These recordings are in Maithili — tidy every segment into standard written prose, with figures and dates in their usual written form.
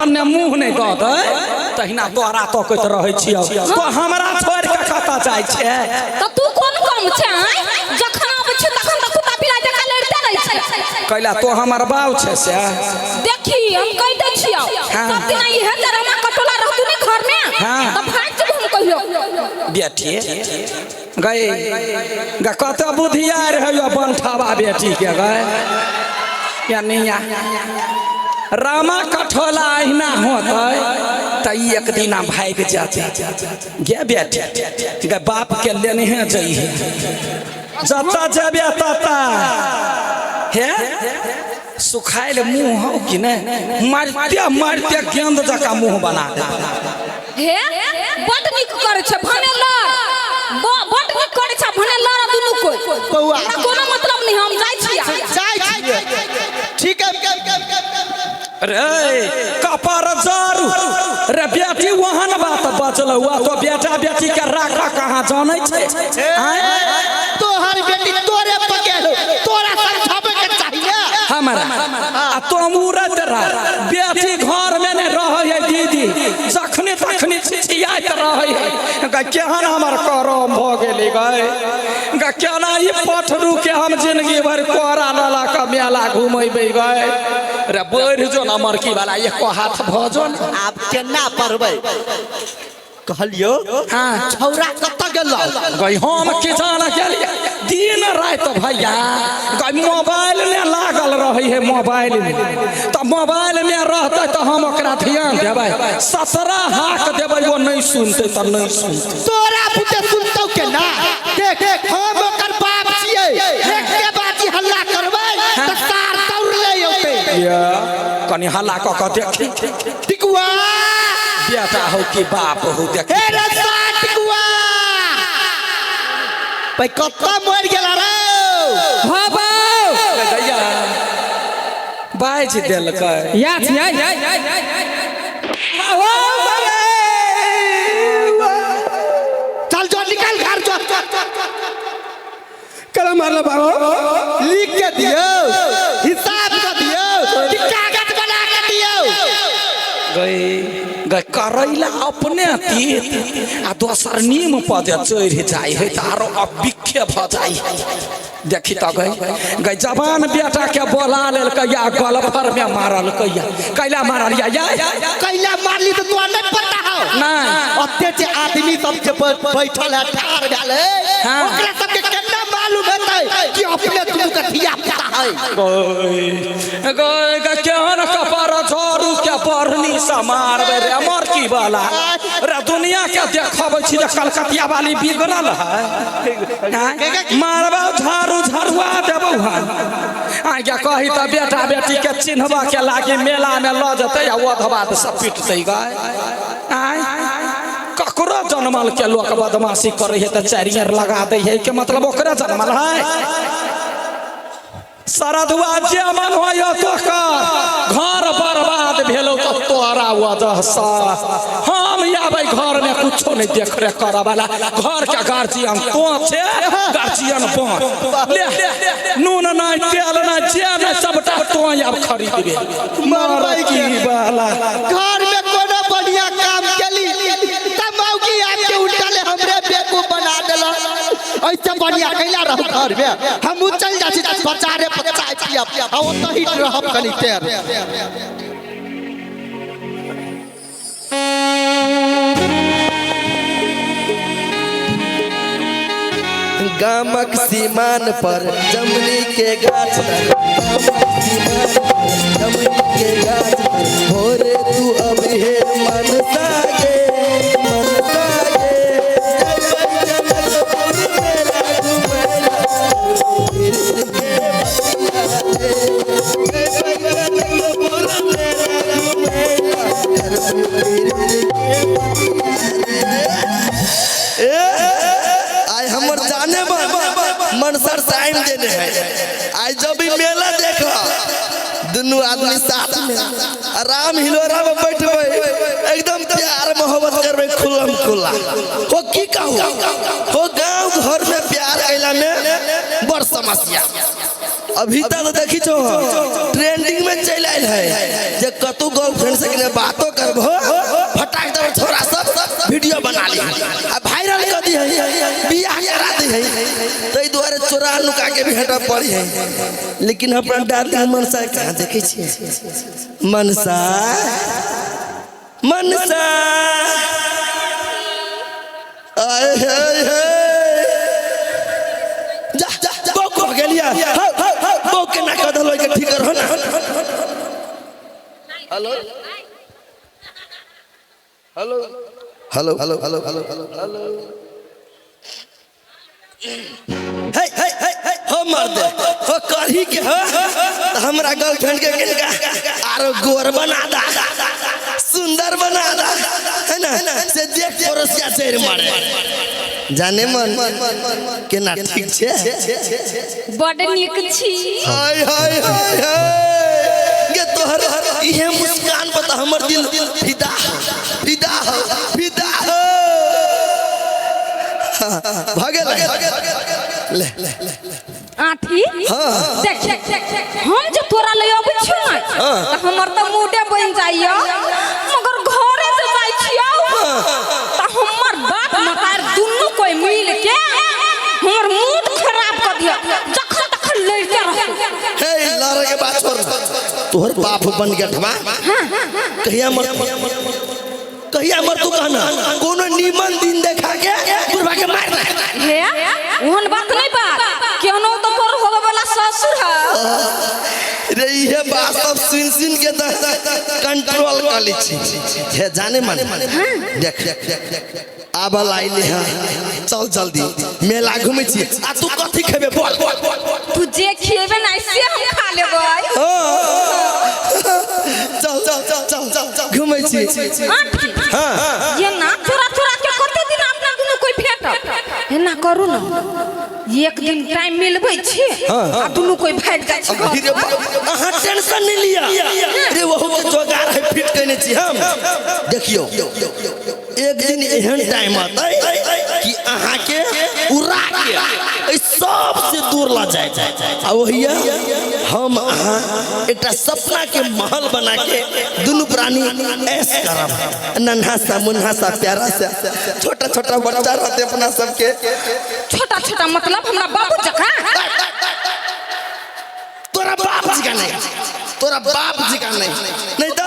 सामने मुंह नहि दऽ दै तहिना तोरा तकैत रहै छियौ। तो हमरा छोड़ि कऽ कतऽ जाइ छै? तऽ तू कोन कम छै आँय? जखन आबै छै तखन तऽ कुत्ता बिलाइ जकाँ लड़िते रहै छै। कैला तो हमर बाउ छै से? देखी हम कहि दै छियौ, सब दिना इहे जे रमा कटोला रहतू ने घर में, तऽ भागि जेबो हम कहियो। बेटी गई ग कत बुधियार है यो बनठावा बेटी के गए या नैया रामा कठोला अहिना होतै तऽ ई एक दिना भागि जाते। गे बेटी गे, बाप के लेने जइहे, जतऽ जेबे ततऽ हे सुखायल मुँह हौ कि नहि, मारिते मारिते गेंद जकाँ मुँह बना दे। हे बड नीक करै छै भने लड़, बड नीक करै छै भने लड़ दुनू कोइ। बौआ। हमरा कोनो मतलब नहि, हम जाइ छियै। जाइ छियै, ठीक है। रे कपार जारू रे बेटी, ओहन बात बचल हुआ तो बेटा बेटी के राखा कहाँ जानै छै आँय? तोहर बेटी तोरे पकेलो, तोरा समझाबे के चाहिए। हमरा आ तो मुरत रह, बेटी घर में नहीं रहे है दीदी, जखने तखने छिछियाइत रहे है। गे केहन हमर करम भऽ गेलै गए, गे केना ई पठरू के हम जिंदगी भरि कोरा लला के मेला घुमेबै गए। रे बढ़ जो न मरकी वाला, एको हाथ भऽ जो न। आब केना पढ़बै कहलियो? हाँ। छौरा कतऽ गेल? गई हम की जान गेलियै, दिन राति भैया गई मोबाइल में लागल रहै है। मोबाइल में तऽ मोबाइल में रहतै तऽ हम ओकरा ध्यान देबै? 17 हाक देबै, ओ नहि सुनतै तऽ नहि सुनतै। तोरा बुते सुनतौ के ना? देख, हम ओकर बाप छियै, एके बाजी हल्ला करबै तऽ सार दौड़ ले औतै। या कनि हल्ला कऽ कऽ देखी। टिकुआ। बेटा हो कि बाप हो, देख। हे रे सार टिकुआ, भाई कत्ता मर गेला रे? हाँ बाउ। दैया बाजि देलकै। या छियै। चल जो, निकल घर जो। कलम मारल बाबू। लिख के दियो, हिसाब के दियो कि कागज बना के दियो? गई गई करैला अपने तीत आ दोसर नीम पर जे चढ़ि जाइ है तऽ आरो अबिखे भऽ जाइ है। देखी तऽ गई गई जवान बेटा के बोला लेलकै या गलफर में मारलकै। या कैला मारल या या? कैला मारली तो तोरा नहीं पता हो? नहीं। ओते जे आदमी सब जे बैठल है, ठाढ़ भेल है, ओकरा सबके केना मालूम हेतै कि अपने दुनू के धिया पुता है? गई गई गई केहन कपार झाड़ू के बढ़नी से मारबै रे मरकी वाला। रे दुनिया के देखबै छी जे कलकतिया वाली बिगड़ल है। आँय? मारबौ झाड़ू झरुआ देबौ हम। आज्ञा कही तऽ बेटा बेटी के चिन्हबा के लागी मेला में लऽ जेतै आ ओधवा सब पिटतै गए। आँय, ककरो जनमल के लोक बदमाशी करै है तऽ चारियर लगा दै है, के मतलब ओकरे जनमल है। शरदुआ जे मन होय तो कर, घर बर्बाद भेलो तऽ तोरा वजह से। हम आबै घर में कुछो नहीं देख रेख करे वाला, घर के गार्जियन तो छे, गार्जियन बन ले। नून नहीं, तेल नहीं, जे नहीं, सबटा तो आब खरीदबे। मरबै के। मरकी वाला। घर में कोनो बढ़िया काम केली तब मौगी आपके उल्टा ले हमरे बेवकूफ बना देला। ऐसे बढ़िया कैला रहू घर में, हमहू चल जाइ छी बाजारे पर चाय पियब आ ओतही रहब कनी देर। गामक सीमान पर जमनी के गाछ तर, गामक सीमान पर जमनी के गाछ तर, भोरे तू अबिहे मनसा गे, मनसा गे, जबै जनकपुर मेला घुमैला, फिर के बतिया रे, जबै जनकपुर मेला घुमैला, फिर के बतिया रे। ए आइ हमर जाने मन मनसर साइन देने है। आइ जब भी मेला देख दुनू आदमी साथ में आराम हिलोरा में बैठबै, एकदम प्यार मोहब्बत करबै खुलम खुला। हो की कहू हो, गांव घर में प्यार कैला में बड़ समस्या। अभी तक तो देखी छो ट्रेंडिंग में चलि आयल है जे कतौ गर्लफ्रेंड से कने बातो करबो फटाक दे छोरा सब वीडियो बना ली आ वायरल कर दी है, बियाह करा दी है। तै दुआरे चोरा नुका के भी हटा पड़ी है। लेकिन अपना डार्लिंग मनसा कहाँ देखै छियै? मनसा मनसा आए हे हे जा जा बौक हो गेलिया। हौ हौ हौ बौक के ना कह दलो के ठीक रहो ना। Hello hello hello hello hello hello hello हे हे हे हे हो मर्द हो करही के हो त हमरा गर्लफ्रेंड के किनका आरो गोर बना दा, सुंदर बना दा, है ना, से देख पड़ोसिया चढ़ मारे। जाने मन केना ठीक छे? बड नीक छी। हाय हाय हाय हाय गे तोहर इहे मुस्कान पर त हमर दिल फिदा फिदा फिदा हो भगेल। ले ले आठी देख हम जे तोरा ले अबै छी ने त हमर त मूडे बनि जाइया, मगर घरे से जाइ छियौ त हमर बाप मतार दुनू कोई मिल के हमर मूड खराब कर दिया, जखन तखन लड़ते रहू। हे लड़े के बात छोड़, तोहर बाप बन गया ठवा कहिया मर कहिया मर तू कहना कोनो नीमन दिन देखा के बुढ़वा के मार दे। हे ओहन बात नहीं बात, केहनो तो तोर होवे वाला ससुर है रे। इहे बात सब सुन सुन के त कंट्रोल कर ली छी। हे जाने मन देख आब लाइले है, चल जल्दी मेला घूमै छी। आ तू कथी खेबे बोल? तू जे खेबे ना से हम खा लेबै। चल चल चल चल चल घूमै छी। हां ये ना चोरा चोरा के कते दिन अपना दुनू कोई भेटब एना करू ना, एक दिन टाइम मिलबै छी आ दुनू कोई भागि जाइ छी। अहाँ टेंशन नहीं लिया रे, वहु के जोगार है फिट केने छी हम। देखियो एक दिन एहन टाइम आतै कि अहाँ के उड़ा के एहि सबसे दूर ल जाए आ वहिया हम अहाँ एकटा सपना के महल बना के दुनू प्राणी ऐश करब। नन्हा सा मुन्हा सा प्यारा सा छोटा छोटा बच्चा रहते अपना सबके। छोटा छोटा मतलब हमरा बाबू जकाँ? तोरा बाप जी का नहीं, तोरा बाप जी का नहीं, नहीं तो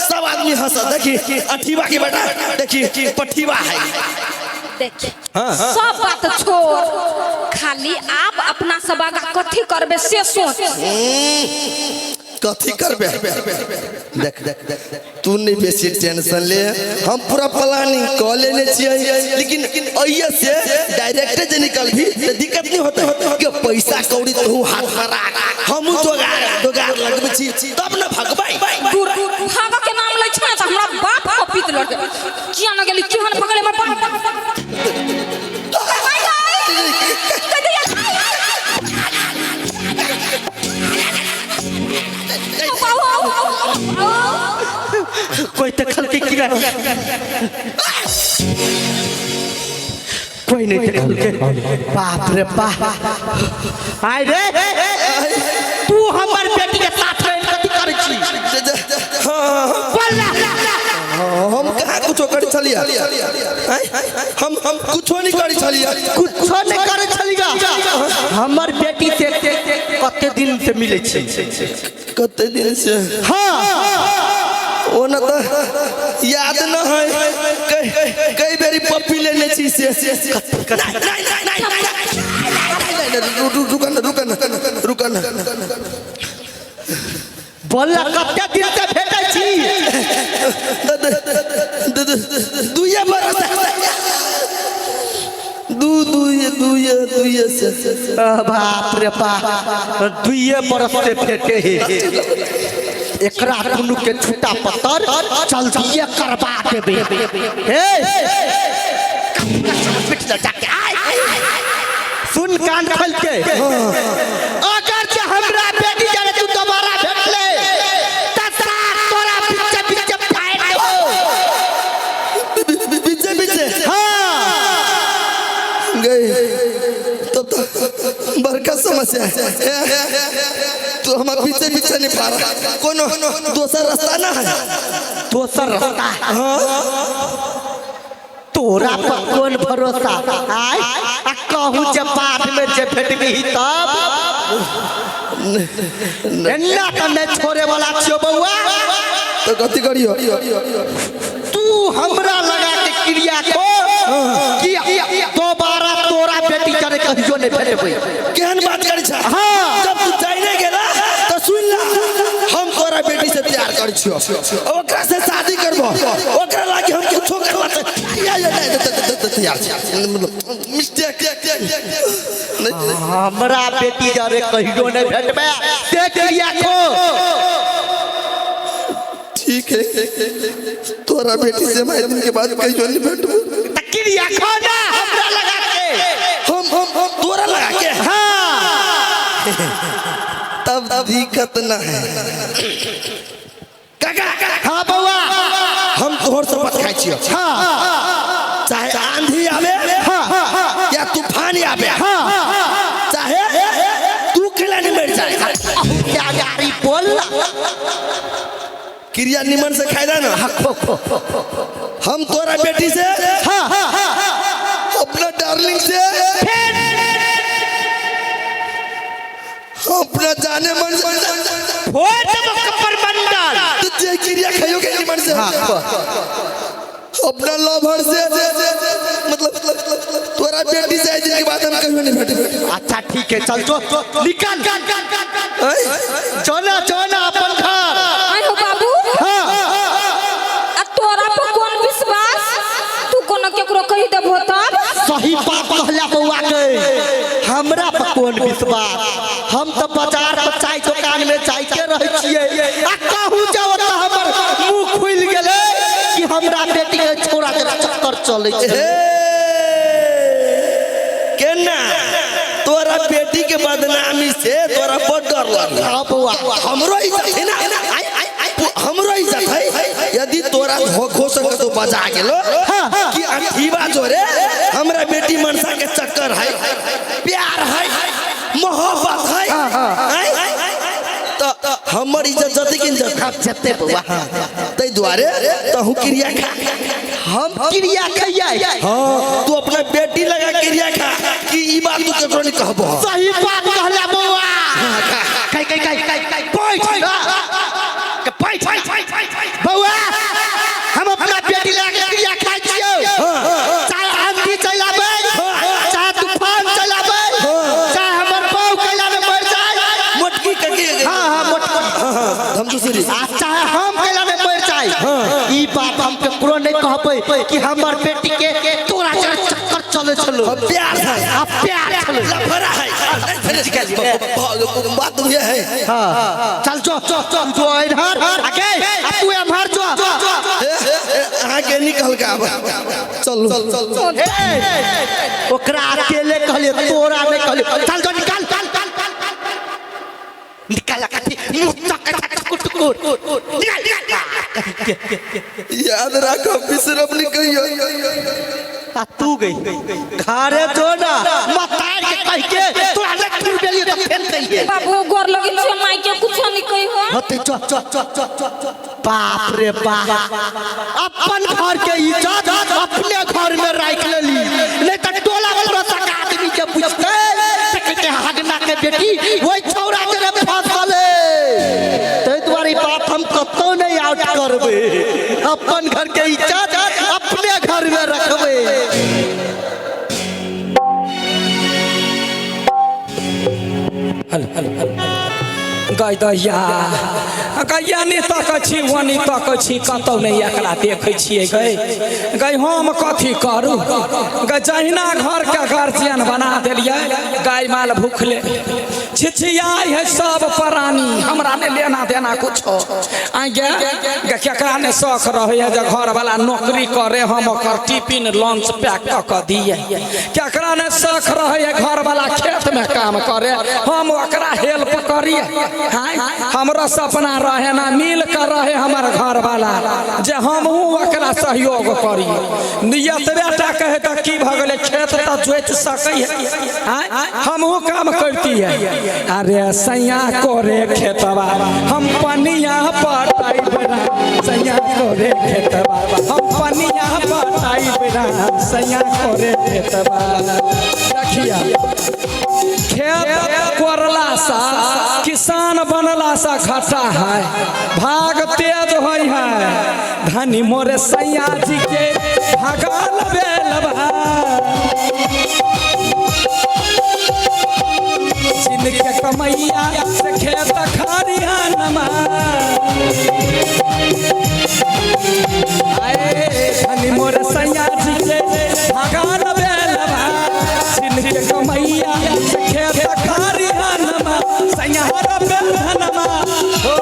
सब आदमी हंस। देखी अठीवा के बेटा देखी पठीवा है। देख सब बात छोड़, खाली आप अपना सब आगा कथी करबे से सोच। कथी करबे? देख देख तू नहीं बेसी टेंशन ले, हम पूरा प्लानिंग क लेने छियै। लेकिन अइये से डायरेक्ट जे निकलबी त दिक्कत नहीं होते कि पैसा कौड़ी तू हाथ में राख, हम जोगार जोगार लगबै छी तब न भगबै। दूर भाग के नाम लै छै त हमरा बाप कपीत लड़ते किया न गेली केहन भगले हमर बाप। कोई देखल के की कोई नहीं देखल के। बाप रे बाप, आय रे तू हमर बेटी के साथ रह कथी करै छी? बोल हम कहाँ कुछो करै छलियै? हम कुछो नहीं करै छलियै, कुछो नहीं करै छलियै। हमर बेटी से कते दिन से मिलै छी? कते दिन से? हाँ ओ न त याद न है, कई बेरी पप्पी लेने छी से। नहीं नहीं नहीं नहीं रुकन रुकन रुकन बोल कते दिन से भेटै छी? दुइये बरस, दू दुइये दुइये दुइये से। बाप रे बाप, दुइये बरस से भेटे हे। एकरा दुनू के छूटा पत्तर जल्दिए करवा देबे। हे सुन कान खोल के, अगर जे हमरा बेटी जाने तू दोबारा भेटले त साथ तोरा पीछे पीछे फाड़ देबो। पीछे पीछे? हाँ गई तब तो बड़का समस्या। समस्या है। तू हमारे पीछे पीछे नहीं पा रहा, कोनो दोसर रास्ता ना है? दोसर रास्ता? तोरा पर कोन भरोसा? आय, आ कहूँ जे बाद में जे भेटबही तब एन्ना तऽ नहि छोड़े वाला छियो बौआ। तो गति करियो। तू हमरा लगा के क्रिया को कि दोबारा तोरा बेटी करे कहियो नहीं भेटबै। केहन बात करी छा? हाँ। जब तू जाइने गेला तो सुन ला, हम तोरा बेटी से प्यार करी छियो, ओकरा से शादी करबो, ओकरा लागी हम कुछो करबा से या या नहीं, तैयार छी। मतलब मिस्टेक नहीं। हमरा बेटी जरे कहियो नहीं भेटबै ते क्रिया को। ठीक है, तोरा बेटी से मैं दिन के बाद कहियो नहीं भेटबो। त क्रिया खो ना हमरा लगा के। हम तोरा लगा के? हाँ। तब दिक्कत ना है काका। हाँ बौआ। हम तोहर शपथ खाइ छियो। हाँ। चाहे आंधी आवे हाँ या तूफान आवे, हाँ चाहे तू खिला नहीं मर जाए। क्या गाड़ी बोल। क्रिया निमन से खाइदा ना, हम तोरा बेटी से, हाँ अपना डार्लिंग से, अपना जाने मन से फोड़ देबो कपर बंडल। तो जे क्रिया खाइयो के निमन से, अपना लवर से, मतलब तोरा बेटी से आज के बाद हम कहियो नहीं भेटबे। अच्छा ठीक है, चल जो निकल। चलो चलो अपन घर। आय हो बाबू। हाँ। आ तोरा पर कोन विश्वास? तू कोनो केकरो कहि देबहो तब? सही बात कहला बौआ के, हमरा पर कोन विश्वास? हम तो बाजार पर चाय दुकान में जाइते रहै छियै, आ कहूँ जाओ तऽ हमर मुंह खुलि गेलै कि हमरा बेटी के छोड़ा के चक्कर चलै छै। केना तोरा बेटी के बदनामी से तोरा बड़ डर लगल? हाँ बौआ। हमरो इज्जत है ना, हमरो इज्जत है। यदि तोरा धोखो से कतौ बजा गेलो कि अथीबा जोरे हमरा बेटी मनसा के चक्कर है, प्यार है, मोहब्बत है, तो हमर इज्जत जते कि जते? जते बौआ। तै दुआरे तहु क्रिया खा। हम क्रिया खैयै? हाँ, तू अपना बेटी लगा क्रिया खा कि ई बात तू केकरो नहीं कहबो। सही बात कहला बौआ। कई कई कई कई बैठ बैठ बौआ, हम अपना बेटी लगा के क्रिया खाइ छियौ, चाहे आंधी चलि आबै, चाहे तूफान चलि आबै, चाहे हमर बहू कैला में मरि जाय। मोटकी ककी। हाँ हाँ, मोटकी। हम दूसरी। आ चाहे हम कैला में मरि जाय, ई बात हम केकरो नहीं कहबै कि हमर बेटी के तोरा चक्कर चलै छलो। प्यार है। आ प्यार छलो। लफड़ा है, बात तो ये है। हाँ, चल जो जो इधर आगे, आ तू एम्हर जो। अहाँ के निकल के आब, चलू। ए, ओकरा अकेले कहलिए, तोरा नहीं कहलिए। चल जो, निकाल निकाल कथी मुंह चक टुकुर टुकुर निकाल निकाल। याद राखो, बिसरब नहीं कहियो। आ तू गई घरे जो ना मतार के कह के तोरा ने टूट गेलिए तो फेर कहिए। बाबू, गोर लगै छियै, माय के कुछो नहीं कहिहो। होते चो चो चो चो चो। बाप रे बाप, अपन घर के इज्जत अपने घर में राख लेली, नहीं तो टोला पड़ोसा के आदमी के पूछते त कहते हगना के बेटी वही छौड़ा के रे फंसल है। तै दुआरे ई बात हम कतौ नहीं आउट करबै, अपन घर के इज्जत अपने घर में रखबै। हेलो हेलो हेलो, गै दैया गैया, नहि तकै छी, ओनी तकै छी, कतौ नहि एकरा देखै छियै। गै गै, हम कथी करू गै? जहिना घरके गार्जियन बना देलियै, गाय माल भूखले छिछियाइ है सब प्राणी, हमरा नहि लेना देना कुछो। आइ गे गे, केकरा ने शौक रहै है जे घरवाला नौकरी करे, हम ओकर टिफिन लंच पैक कऽ कऽ दियै? केकरा ने शौक रहै है घरवाला खेतमे काम करे, हम ओकरा हेल्प करियै? हाय हमरो सपना रहे ना मिल कर रहे हमर घर वाला जे हमहूँ ओकरा सहयोग करी। नियत बेटा कहे तऽ की भऽ गेलै, खेत तऽ जोति सकै है, आँय हमहूँ काम करती है। अरे सैया कोरे खेतबा हम पनिया पटाइब राम, सैया कोरे खेतबा हम पनिया पटाइब राम, सैया कोरे खेतबा। देखिया खेत कोरला सा किसान बनला सा घाटा है, भाग तेज होई है। धनी मोरे सैया जी के भगाल बेलबा, जिनके कमैया से खेत खरिहानमा। आए धनी मोरे सैया जी के भगाल बेलबा, जिनके कमैया से खेत खरिहानमा, सैया बेलधनमा हो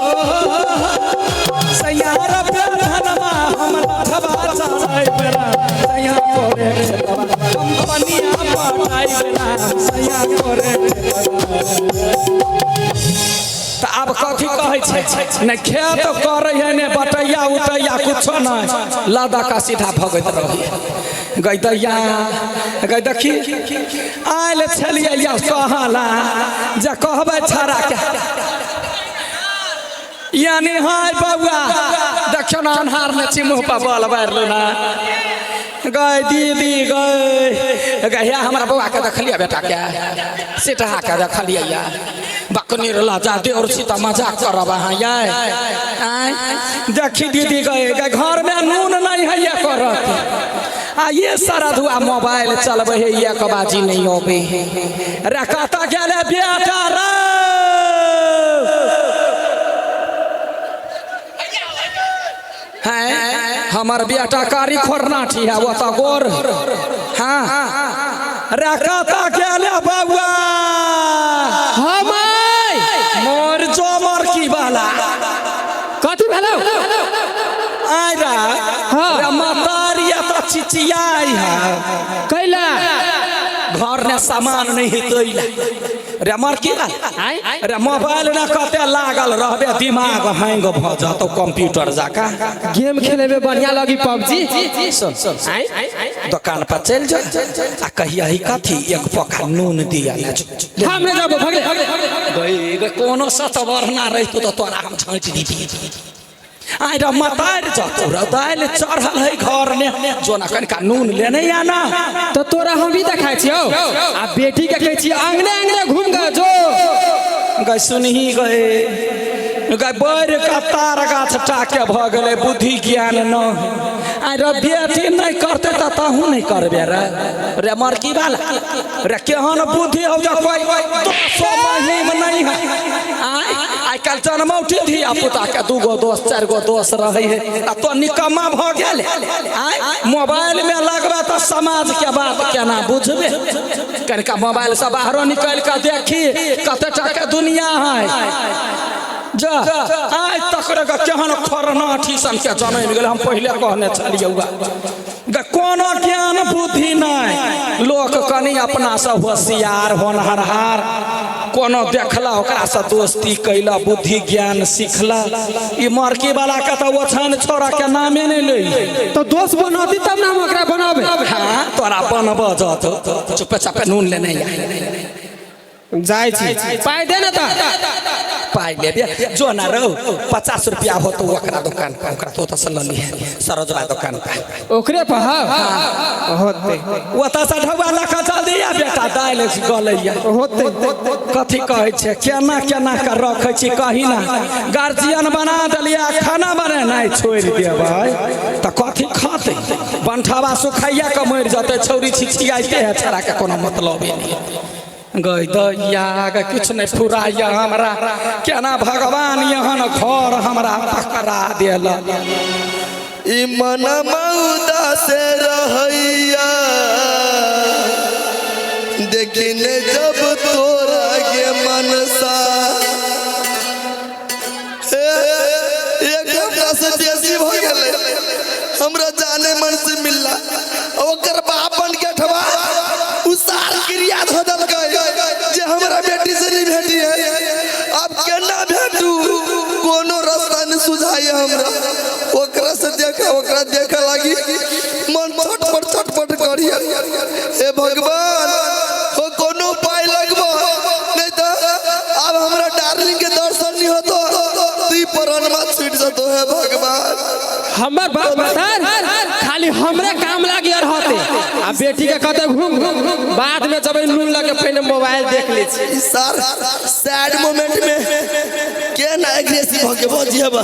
सैया बेलधनमा हम लाठवा चढ़ाइब राम, सैया कोरे खेतबा हम पनिया पटाइब राम, सैया कोरे खेतबा। तऽ आब कथी कहै छै, नहि खेत करै है ने बटैया उटैया कुछो नहि, लऽ का सीधा भगैत रहै। गै दैया गै देखी आयल छलियै या कहला जे कहबै छड़ा के यानी हाय बौआ देखियौ ना अन्हार ने छी मुँह पर बल बारि ना। गै दीदी गै गैया हमरा बौआ के देखलियै बेटा के सिटहा के देखलियै या बकनी रहला जा देवर छी तऽ मजाक करब अहाँ यै। आँय देखी दीदी गै गै घर में नून नहीं है ये करत आ ये सारा धुआ मोबाइल चलबै है एक बाजी नहीं अबै है। रे कतऽ गेलै बेटा रे? हैं हमर बेटा कारी खोरनाठी है वो तो गोर। हाँ रे कतऽ गेलै बौआ? हाँ माय मोर जो मर की वाला कथी भेलौ? आय रे हाँ। रे मतारिया तऽ चिचियाई है कैला घर ने सामान नहीं हेतै रे मर की आय रे मोबाइल ने कते लागल रहबे दिमाग हैंग भऽ जतौ कंप्यूटर जाका। गेम खेले में बढ़िया लगी पबजी। सुन आय दुकान पर चलि जा आ कहिया ही कथी एक पोखा नून दिया ले जो। हम नहीं जाबो भगले। गई गे कोनो सतवर्णा रहितो तऽ तोरा हम झाँटि दितियै। आइ रे मतारि जतौ रे दालि चढ़ल है घर ने जो ना कनिका नून लेने आना। तो तोरा हम भी देखाय छियौ आ बेटी के कहै छियै अंगने अंगने घूम के जो। गई सुनही गए गई बढ़ का तार गाछ टाके भऽ गेलै बुद्धि ज्ञान न। आइ रे बेटी नहीं करते तऽ तहूँ नहीं करबे रे रे मरकी वाला रे केहन बुद्धि हौ जे कोई दोसो महिम नहीं है। आइ आइ काल्हि जनमौटी धिया पुता के दूगो दोस्त चारि गो दोस्त रहै है आ तो निकम्मा भऽ गेल। आइ मोबाइल में लगबे तऽ समाज के बात केना बुझबे? कनिका मोबाइल से बाहरो निकलि कऽ देखी कते टाके दुनिया है। जा आइ तक रे केहन खरनाठी सन के जनमि गेल हम पहिले कहने छलियौ गे कोनो ज्ञान बुद्धि नहि। लोक कनि अपना से होशियार होनहार कोनो देखला ओकरा से दोस्ती कैला बुद्धि ज्ञान सिखला। ई मरकी वाला के तऽ ओछान छोड़ा के नामे नहि लै। तो दोस्त बनौती तब ना हम ओकरा बनाबे। हाँ तोरा बनबऽ जतौ चुपे चापे नून लेने आ। जाइ छी पाइ दे ना त पाइ लेबे जो ना रहो 50 रुपया होतो ओकरा दुकान पर ओकरा तो ओतऽ से लऽ लिहे सरोजवा दुकान पर ओकरे पर। हाँ होते ओतऽ से ढौआ लऽ कऽ जल्दी आ बेटा दालि गलैया। होते कथी कहै छै केना केना कऽ रखै छी कही ना गार्जियन बना देलियै खाना बनेनाइ छोड़ि देबै तऽ कथी खतै? बंठावा सुखाइया कऽ मरि जेतै छौरी छिछियाइते है छड़ा के कोनो मतलबे नहि। गई दैया गे किछु नहि फुराइया हमरा केना भगवान एहन घर हमरा पकड़ा देलक। ई मनमा उदास रहैया देखने जब तोरा गे मनसा। एक हमरा से बेसी भ गेलै हमरा जाने मन से मिलला ओकर बाप बन के ठवा उसार क्रिया धो देलकै जे हमरा बेटी से नहीं भेटी है। अब केना भेटतै? ओकरा देखे लागी मन छटपट छटपट करिए। हे भगवान, हो कोनो उपाय लगबो, नहीं तो अब हमरा डार्लिंग के दर्शन नहीं होतो तो ई परानमा छूट जतो। हे भगवान, हमर बाप बता खाली हमरे काम लागी और होते आ बेटी के कहते घूम घूम, बाद में जब नून लगे पहले मोबाइल देख ले छी। सर सैड मोमेंट में के ना एग्रेसिव होके भौजी हबा।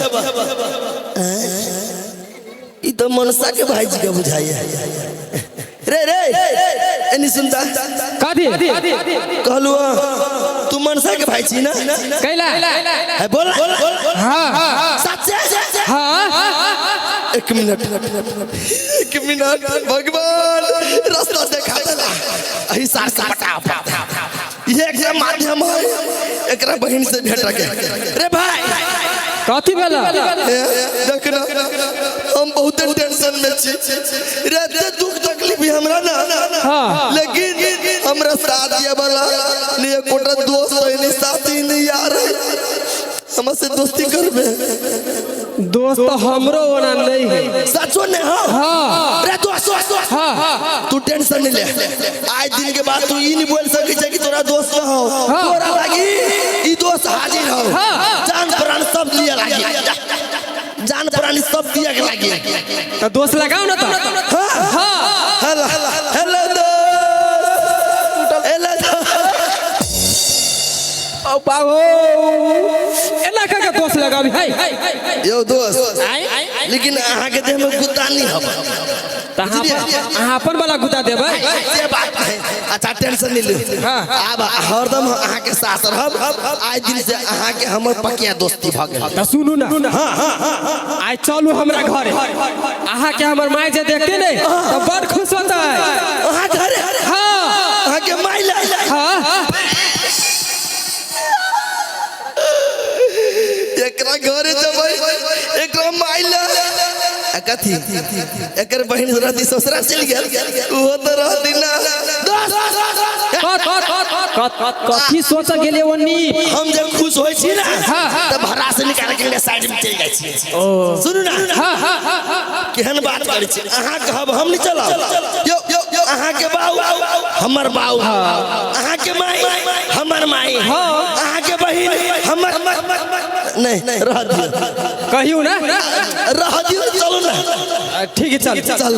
ई तो मनसा के भाई जी के बुझाइए रे रे एनी सुनता कथी कहलु तू मनसा के भाई छी ना? कैला है बोल। हां सच्चे? हां। एक मिनट एक मिनट, भगवान रास्ता देखा देला। अही सार से पटाओ, ये एक माध्यम है एकरा बहन से भेंट के। रे भाई कथी भेला? देख ना हम बहुत टेंशन में छी रे, एते दुख तकलीफ भी हमरा ना। हाँ। लेकिन हमरा साथ दिया वाला ने एकोटा दोस्त है नहीं, साथी नहीं यार है, हमसे दोस्ती करबे? दोस्त तो हमरो ओना नहीं है। सचो ने? हाँ। हाँ। रे दोस्त, हाँ। तू टेंशन नहीं ले, आज दिन के बाद तू ई नहीं बोल सकी छे कि तोरा दोस्त न हो। हाँ। तोरा लागी ई दोस्त हाजिर हो। हाँ। जान प्राण सब दिया लागी, जान प्राण सब दिया के लागी। तो दोस्त लगाओ ना तो। हाँ। हाँ। हेलो हेलो दोस्त, हेलो दोस्त। ओ बाबू एना का के दोस्त लगाबी है? यो दोस्त, लेकिन अहाँ के देह में गुद्दा नहीं हब। त अहाँ अपन वाला गुद्दा देबै? से बात है। अच्छा टेंशन नहीं लियो। हाँ। आब हरदम अहाँ के साथ रहब, आज दिन से अहाँ के हमर पकिया दोस्ती भ गेल। त सुनू ना, आइ चलू हमरा घरे, अहाँ के हमर माय जे देखते ने त बड़ खुश होतै। अहाँ घरे? हाँ। अहाँ के माय ला? हाँ। एकरा घरे जबै एकरा माय ला कथी एकर बहिन रहती ससुरा चलि गेल, ओहो तो रहती ना। कथी सोच गेलियै ओनी? हम जब खुश होइ छी ना हाँ। तब भरा से निकाल के साइड में चलि जाइ छी। सुनू ना केहन बात करै छी, अहाँ कहब हम नहीं चलब। यो यो अहाँ के बाऊ हमर बाऊ, अहाँ के माई हमर माई, अहाँ के बहिन हमर नहीं, रह दियौ। कहियौ ना, रह दियौ, चलू ना। ठीक है चल चल।